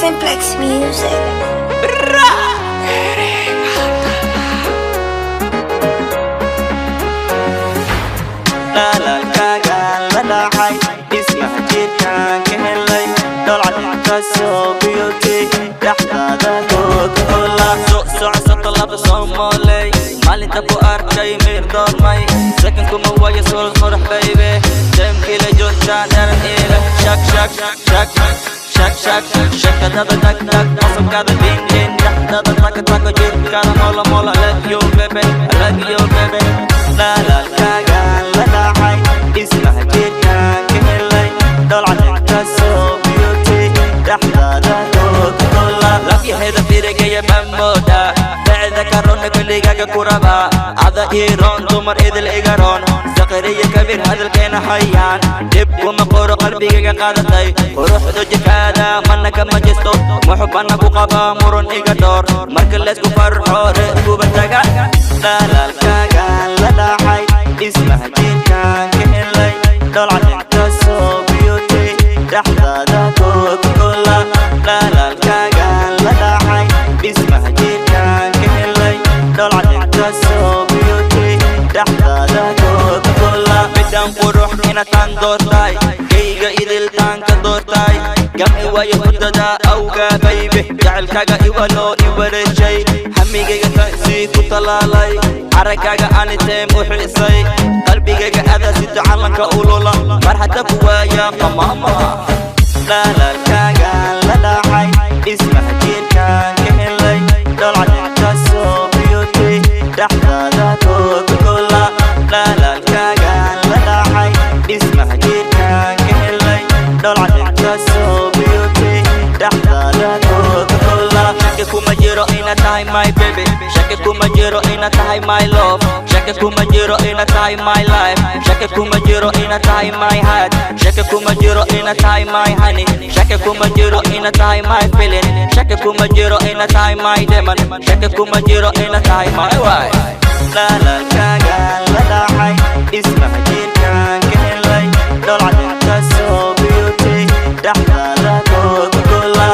Simplex Music. Dhalaalkaaga la dhacay dhismaha jirkaan ka helay dholcadka soo beauty dhexdaada Coca-Cola socsoto laba soomoley maalinta ku arkay miir doormay sakinkuma waayo suurad qurux baybe teemkiila joogtaan dharan iile shak shak shak shak shak shakadada tag tag qosobkaada dhin dhin dhexdada taka taka jirkaada mola mola. I love you, baby, I love you, baby. Dhalaalkaaga la dhacay dhismaha jirkaan ka helay dholcadka soo beauty dhexdaada Coca-Cola lafyaheeda firigaya mamooda bacda karona kuligaaga ku rabaa ada iiroon dumar idil iga roon saqiriya kabiir hadalkeena hayaan dhib kuma qoro qalbigayga qaadatay quruxdu jirkaada mana kama jisto muxubana ku qabaa murun iga dhoor marka laysku farxo reerkuba taga. Dhalaalkaaga la dhacay dhismaha jirkaan ka helay dholcadka soo beauty dhexdaada Coca-Cola. Dhalaalkaaga la dhacay dhismaha jirkaan ka helay dholcadka soo beauty dhexdaada Coca-Cola midaan qurux inataan doortay kayga idiltaan ka doortay gamci waayo hurdada awgaa baybe jacelkaaga iwaloo iwareejay hamigayga tansii ku talaalay araggaaga aniteem u xiisay qalbigayga adaa sita calanka ulula mar hadda ku waaya qamaama. Dhalaalkaaga la dhacay dhismaha jirkaan ka helay dholcadka soo beauty dhexdaada Coca-Cola. Dhalaalkaaga la dhacay dhismaha jirkaan ka helay dholcadka soo beauty dhexdaada Coca-Cola. Shaki kuma jiro inaad tahay my baby, shaki kuma jiro inaad tahay my love, shaki kuma jiro inaad tahay my life, shaki kuma jiro inaad tahay my heart, shaki kuma jiro inaad tahay my honey, shaki kuma jiro inaad tahay my feeling, shaki kuma jiro inaad tahay my demon, shaki kuma jiro inaad tahay my wife. Dhalaalkaaga la dhacay dhismaha jirkaan ka helay dholcadka soo beauty dhexdaada Coca-Cola.